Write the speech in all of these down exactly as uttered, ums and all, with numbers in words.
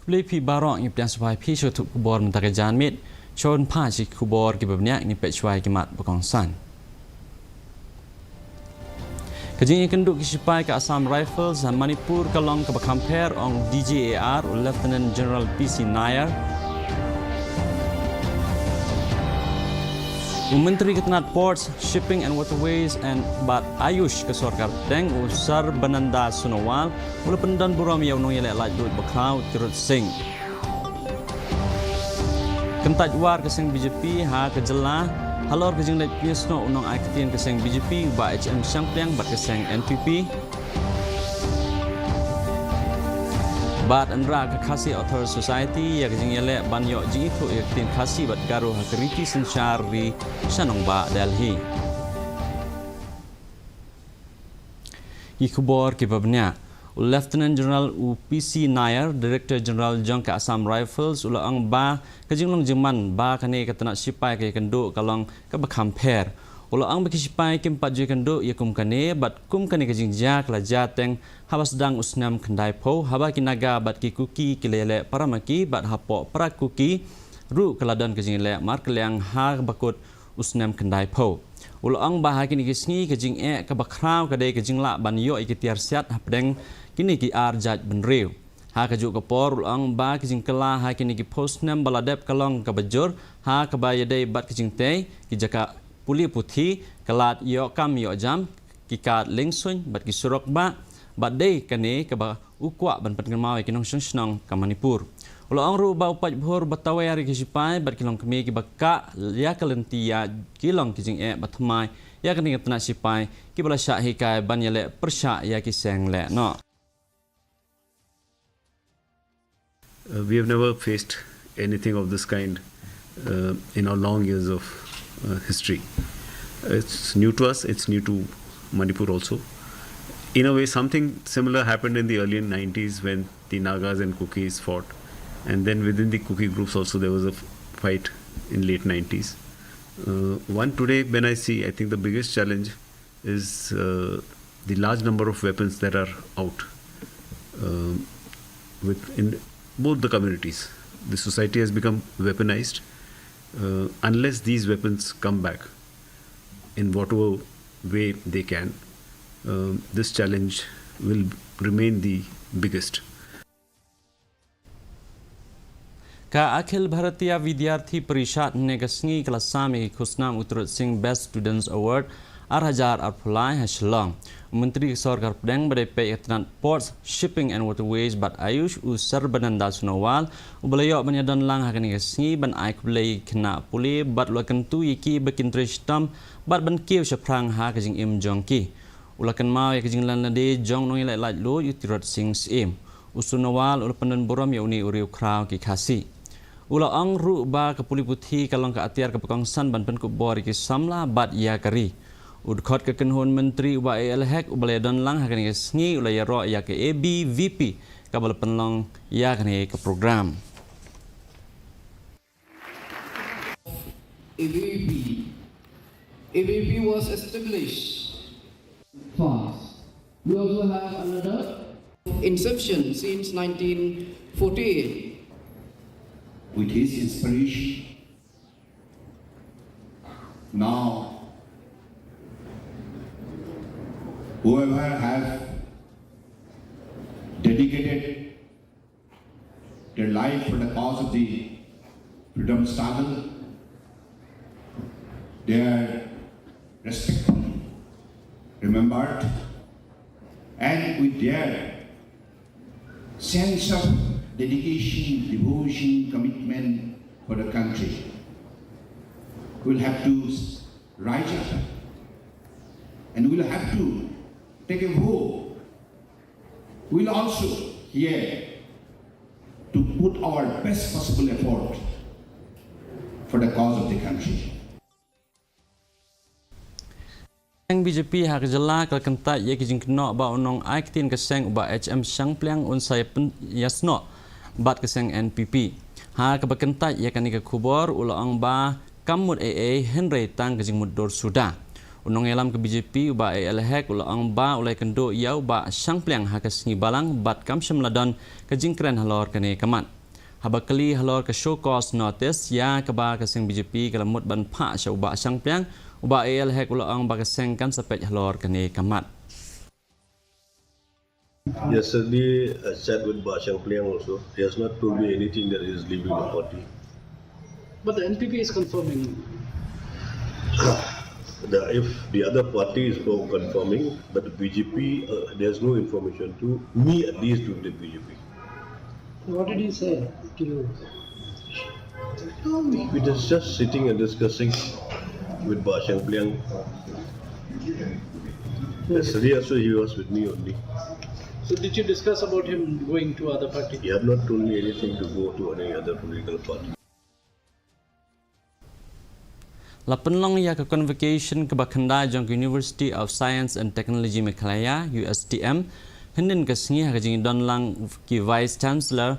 Khublei phi baroh, ngi pdiang sngewbha ïa phi sha ka khubor mynta ka janmiet. Shuwa ban phai sha ki khubor kiba bniah, ngin peit shuwa ïa ki mat ba kongsan. Ka jingïakynduh ki shipai ka Assam Rifles ha Manipur ka long kaba kham pher, ong D G A R u Lieutenant General P C Nair. U Myntri ka tnat Ports, Shipping and Waterways and bad AYUSH ka sorkar pdeng, u Sarbananda Sonowal, u la pyndonburom ïa u nongïaleh laitluid bakhraw u Tirot Singh. Kyntait war ka seng B J P ha ka jylla halor ka jingleit pynïasnoh u nongai ktien ka seng B J P u Bah H M Shangpliang bad ka seng N P P. Bad hynrei ka Khasi Authors Society ïa ka jingïaleh ban ïoh jingithuh ïa ka ktien Khasi bad Garo ha ka riti synshar ri sha nongbah Delhi. Ki khubor kiba bniah. U Lieutenant General u P C Nair, Director General jong ka Assam Rifles, u la ong ba ka jinglong jingman ba kane ka tnat shipai ka ïakynduh ka long kaba kham pher. U la ong ba ki shipai kim pat ju ïakynduh ïa kum kane bad kum kane ka jingjia ka la jia teng haba sdang u snem khyndaiphew, haba ki Naga bad ki Kuki ki la ïaleh para ma ki bad hapoh para Kuki ruh ka la don ka jingïaleh markylliang ha kaba kut u snem khyndaiphew. U la ong ba ha kine ki sngi ka jingeh kaba khraw ka dei ka jinglah ban ïoh ïa ki tiar siat hapdeng kine ki ar jait bynriew. Ha kajuh ka por u la ong ba ka jingkylla ha kine ki phew snem ba la dep ka long kaba jur ha kaba ïadei bad ka jingtei, ki jaka pule puthi, ka lad ïoh kam ïoh jam, ki kad lieng suiñ bad ki surok bah, bad dei kane kaba u kwah ban pynkynmaw ïa ki nongshong shnong ka Manipur. U la ong ruh ba u paidbah ba tawer ïa ki shipai bad ki longkmie kiba kah ïa ka lynti ïa ki long ki jingeh ba thymmai ïa kane ka tnat shipai kiba la shah hikai ban ïaleh pyrshah ïa ki seng lehnoh. Uh, we have never faced anything of this kind uh, in our long years of uh, history. It's new to us, it's new to Manipur also. In a way, something similar happened in the early nineties when the Nagas and Kukis fought. And then within the Kuki groups also, there was a f- fight in late nineties. Uh, one today, when I see, I think the biggest challenge is uh, the large number of weapons that are out uh, with in both the communities. The society has become weaponized. Uh, unless these weapons come back in whatever way they can, uh, this challenge will remain the biggest. Ka Akhil Bharatiya Vidyarthi Parishad hynne ka sngi ka la sam ïa ki khusnam u Tirot Singh Best Students Award ar hajar arphew lai ha Shillong. U Myntri ka sorkar pdeng ba dei peit ïa ka tnat Ports, Shipping and Waterways bad AYUSH u Sarbananda Sonowal u ba la ïoh ban ïadon lang ha kane ka sngi ban ai khublei ïa ki khynnah pule bad u la kyntu ïa ki ba kin trei shitom bad ban kiew shaphrang ha ka jingim jong ki. U la kynmaw ïa ka jinglan lade jong u nongïaleh laitluid u Tirot Singh Syiem. U Sonowal u la pyndonburom ïa une u riewkhraw ki Khasi. U la ong ruh ba ka pule puthi ka long ka atiar kaba kongsan ban pynkup bor ïa ki samla bad ïa ka ri. U dkhot ka kynhun myntri u Bah A L Hek u ba la ïadon lang ha kane ka sngi u la ïaroh ïa ka A B V P kaba la pynlong ïa kane ka program. A V P. A V P was established fast. We also have another inception since nineteen forty-eight. With his inspiration, now whoever have dedicated their life for the cause of the freedom struggle. They are respectfully remembered, and with their sense of dedication, devotion, commitment for the country, we'll have to rise up and we'll have to take a vow. We'll also here to put our best possible effort for the cause of the country. Seng B J P ha ka jylla ka la kyntait ïa ki jingkynnoh ba u nongai ktien ka seng u Bah H M Shangpliang un sa ïa pyn- ïasnoh bad ka seng N P P. Ha kaba kyntait ïa kane ka khubor u la ong ba kam mut ei ei hynrei tang ka jingmutdur suda. U nongïalam ka B J P u Bah A L Hek u la ong ba u la ïakynduh ïa u Bah Shangpliang ha ka sngi Balang bad kam shym la don ka jingkren halor kane ka mat. Haba kylli halor ka show cause notice ïa kaba ka seng B J P ka la mut ban phah sha u Bah Shangpliang, u Bah A L Hek u la ong ba ka seng kan sa peit halor kane ka mat. Yesterday, I sat with Bah Shangpliang also. He has not told me anything that he is leaving the party. But the N P P is confirming. The, if the other party is co- confirming, but the B J P, uh, there's no information to me at least to the B J P. What did he say to you? No, we were just sitting and discussing with Bah Shangpliang. Yesterday also he was with me only. So did you discuss about him going to other party? He have not told me anything to go to any other political party. La pynlong ïa ka convocation kaba khyndai jong ka University of Science and Technology Meghalaya, U S T M, hynnin ka sngi ha ka jingdon lang ki Vice Chancellor,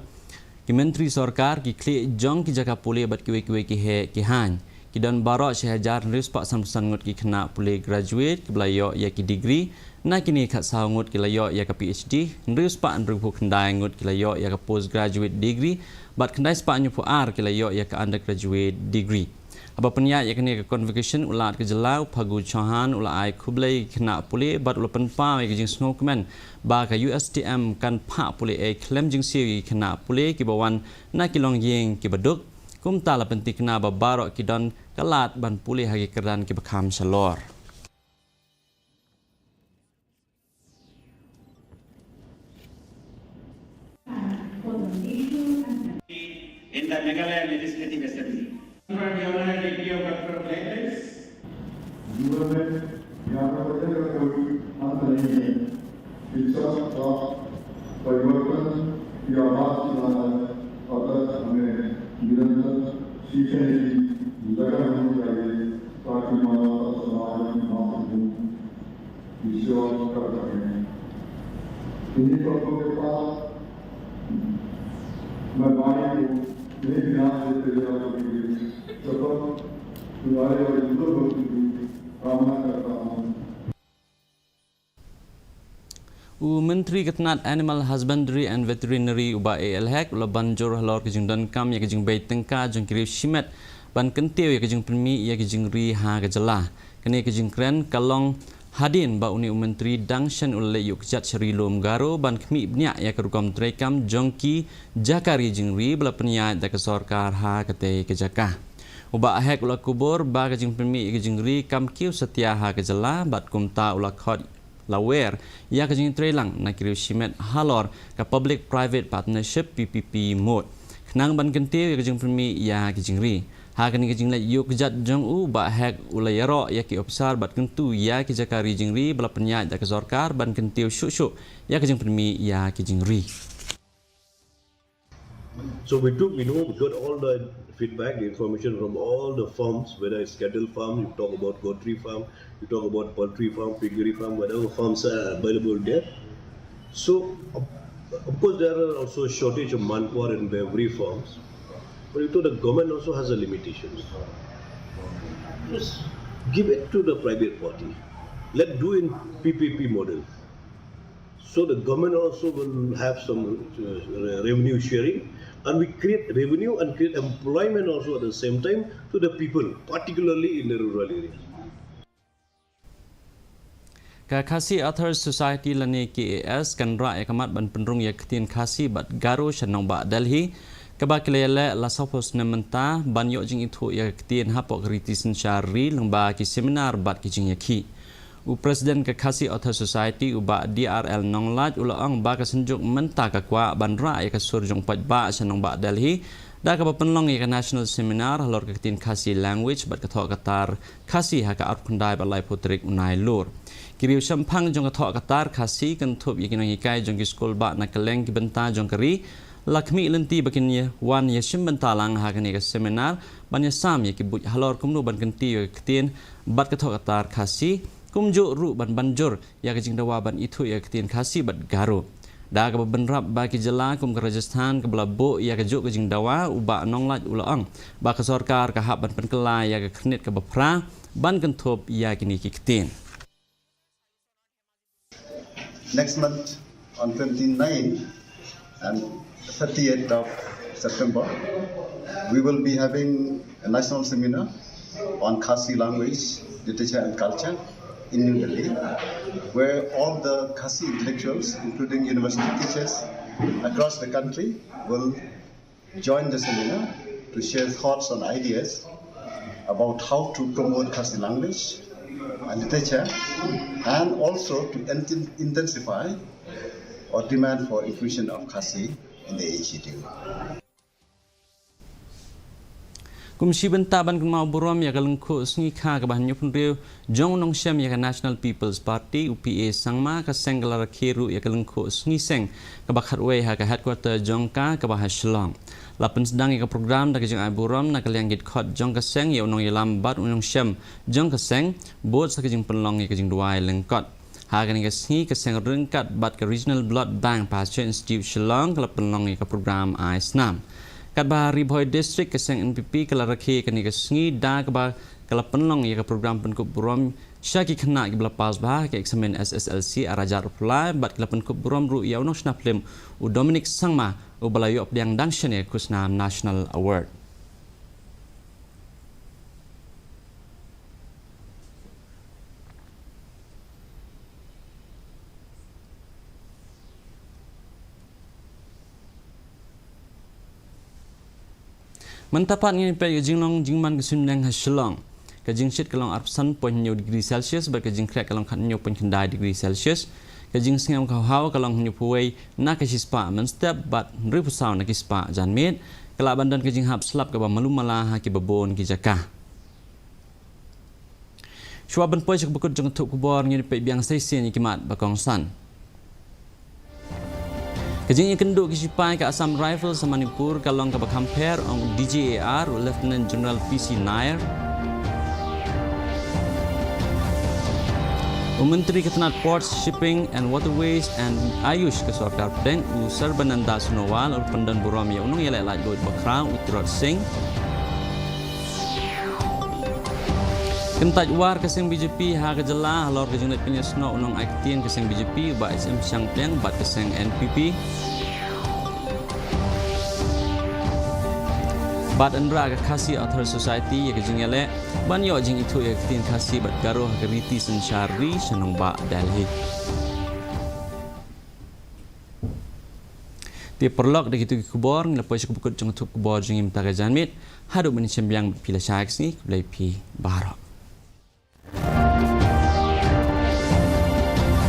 ki myntri sorkar, ki khlieh jong ki jaka pule bad kiwei kiwei ki heh ki haiñ. Ki don baroh shi hajar hynriew spah sanphew san ngut ki khynnah pule graduate kiba la ïoh ïa ki degree, na kine khatsaw ngut ki la ïoh ïa ka P H D, hynriew spah hynriewphew khyndai ngut ki la ïoh ïa ka postgraduate degree, bad khyndai spah hynñiewphew ar ki la ïoh ïa ka undergraduate degree. Haba pynïaid ïa kane ka convocation, u Lat ka jylla u Phagu Chauhan u la ai khublei ïa ki khynnah pule bad u la pynpaw ïa ka jingsngewkmen ba ka U S T M kan phah pule ei khlem jingsiew ïa ki khynnah pule kiba wan na ki longïing kiba duk. Kumta la pyntikna ba baroh ki don ka lad ban pule ha ki kyrdan kiba kham shalor. In the Meghalaya Legislative Assembly. Honorary Doctor Blenders. जीवन में यात्रा करने का कोई अंत नहीं है। शिक्षा का परिवर्तन की आवाज सुना है, अतः हमें निरंतर सीखने की लगन होनी चाहिए, ताकि मानवता समाज में मातृभूमि विश्वास कर सकें। इन्हीं तत्वों के साथ मैं वाणी को यहीं विराम देते हुए आप सभी के शपथ दिवाली और इंद्र भक्ति की कामना करता हूँ। U Myntri ka tnat Animal Husbandry and Veterinary u Bah A L Hek u la ban jur halor ka jingdonkam ïa ka jingbei tyngka jong ki riew shimet ban kyntiew ïa ka jingpynmih ïa ka jingri ha ka jylla. Kane ka jingkren ka long hadien ba une u myntri dang shen u la leit ïuh kjat sha Ri Lum Garo ban khmih bniah ïa ka rukom treikam jong ki jaka ri jingri ba la pynïaid da ka sorkar ha katei ka jaka. U Bah Hek u la kubur ba ka jingpynmih ïa ka jingri kam kiew satia ha ka jylla bad kumta u la khot la wer ïa ka jingtreilang na ki riew shimet halor ka Public Private Partnership, P P P, mode khnang ban kyntiew ïa ka jingpynmih ïa ka jingri. Ha kane ka jingleit ïuh kjat jong u, Bah Hek u la ïaroh ïa ki ophisar bad kyntu ïa ki jaka ri jingri ba la pynïaid da ka sorkar ban kyntiew shuh shuh ïa ka jingpynmih ïa ka jingri. So we took, we know, we got all the feedback, the information from all the farms, whether it's cattle farm, you talk about poultry farm, you talk about poultry farm, piggery farm, whatever farms are available there. So, of, of course, there are also shortage of manpower in every farms. But you know, the government also has a limitation. Just give it to the private party. Let do in P P P model. So the government also will have some uh, re- revenue sharing, and we create revenue and create employment also at the same time to the people, particularly in the rural areas. Ka Khasi Authors Society lane K A S kan rah ïa ka mat ban pynrung ïa ka ktien Khasi bad Garo sha nongbah Delhi, kaba ki la ïaleh la sawphew snem mynta ban ïoh jingithuh ïa ka ktien hapoh ka riti synshar ri lyngba ki seminar bad ki jingïakhih. U President ka Khasi Author Society u Bah D R L Nonglait u la ong ba ka Synjuk mynta ka kwah ban rah ïa ka sur jong u paidbah sha nongbah Delhi da kaba pynlong ïa ka National Seminar halor ka ktien Khasi Language bad ka thoh ka tar Khasi ha ka arphew khyndai bad laiphew tarik u Nailur. Ki riew shemphang jong ka thoh ka tar Khasi kynthup ïa ki nonghikai jong ki skul bah na kylleng ki bynta jong ka ri la khmih lynti ba kin ïa wan ïashim bynta lang ha kane ka seminar ban ïasam ïa ki buit halor kumno ban kyntiew ïa ka ktien bad ka thoh ka tar Khasi, kumjuh ruh ban ban jur ïa ka jingdawa ban ithuh ïa ka ktien Khasi bad Garo. Da kaba bynrap ba ki jylla kum ka Rajasthan kaba la buh ïa kajuh ka jingdawa, u Bah Nonglait u la ong ba ka sorkar ka hap ban pynkylla ïa ka khyrnit kaba phra ban kynthup ïa kine ki ktien. Next month on twenty-nine and thirtieth of September, we will be having a national seminar on Khasi language, literature and culture in New Delhi, where all the Khasi intellectuals, including university teachers across the country, will join the seminar to share thoughts and ideas about how to promote Khasi language and literature, and also to inten- intensify or demand for inclusion of Khasi in the A E C T U. Kum shi bynta ban kynmaw burom ïa ka lyngkhuh sngi kha kaba hynñiewphew hynriew jong u nongshem ïa ka National People's Party, u P A Sangma, ka seng ka la rakhe ruh ïa ka lyngkhuh sngi seng kaba khatwei ha ka headquarter jong ka kaba ha Shillong. La pynsdang ïa ka program da ka jingai burom na ka liang ki dkhot jong ka seng ïa u nongïalam bad u nongshem jong ka seng, bud sa ka jingpynlong ïa ka jingduwai lyngkot. Ha kane ka sngi, ka seng ryngkat bad ka Regional Blood Bank Pasteur Institute Shillong ka la pynlong ïa ka program ai snam. Katba ha Ri Bhoi District, ka seng N P P ka la rakhe kane ka sngi da kaba ka la pynlong ïa ka program pynkup burom sha ki khynnah kiba la pass bha ha ka eksamin S S L C ar hajar arphew lai bad ka la pynkup burom ruh ïa u nongshna phlim u Dominic Sangma, uba la ïoh pdiang dang shen ïa ka khusnam National Award. Mynta pat ngin peit ka jinglong jingman ka suiñbneng ha Shillong. Ka jingshit ka long arphew san point hynñiew degree Celsius bad ka jingkhreh ka long khathynñiew point khyndai degree Celsius. Ka jingsngewhaw ka long hynñiewphew wei na ka shispah mynstep bad hynriewphew saw na ki spah janmiet. Ka lah ban don ka jinghap slap kaba malu mala ha kiba bun ki jaka. Shuwa ban poi sha ka bakut jong ka thup khubor, ngin peit biang sa shisien ïa ki mat ba kongsan. Ka jingïakynduh ki shipai ka Assam Rifles ha Manipur ka long kaba kham pher, ong D G A R, u Lieutenant General P C Nair. U Myntri ka tnat Ports, Shipping and Waterways and AYUSH ka sorkar pdeng, u Sarbananda Sonowal, u la pyndonburom ïa u nongïaleh laitluid bakhraw, u Tirot Singh. Kyntait war ka seng B J P ha ka jylla halor ka jingleit pynïasnoh u nongai ktien ka seng B J P, u Bah H M Shangpliang, bad ka seng N P P. Bad hynrei ka Khasi Authors Society ïa ka jingïaleh ban ïoh jingithuh ïa ka ktien Khasi bad Garo ha ka riti synshar ri sha nongbah Delhi. Te paralok, da kito ki khubor ngi la poi sha ka bakut jong ka thup khubor jong ngi mynta ka janmiet. Haduh ban ïashem biang bad phi lashai ka sngi, khublei phi baroh.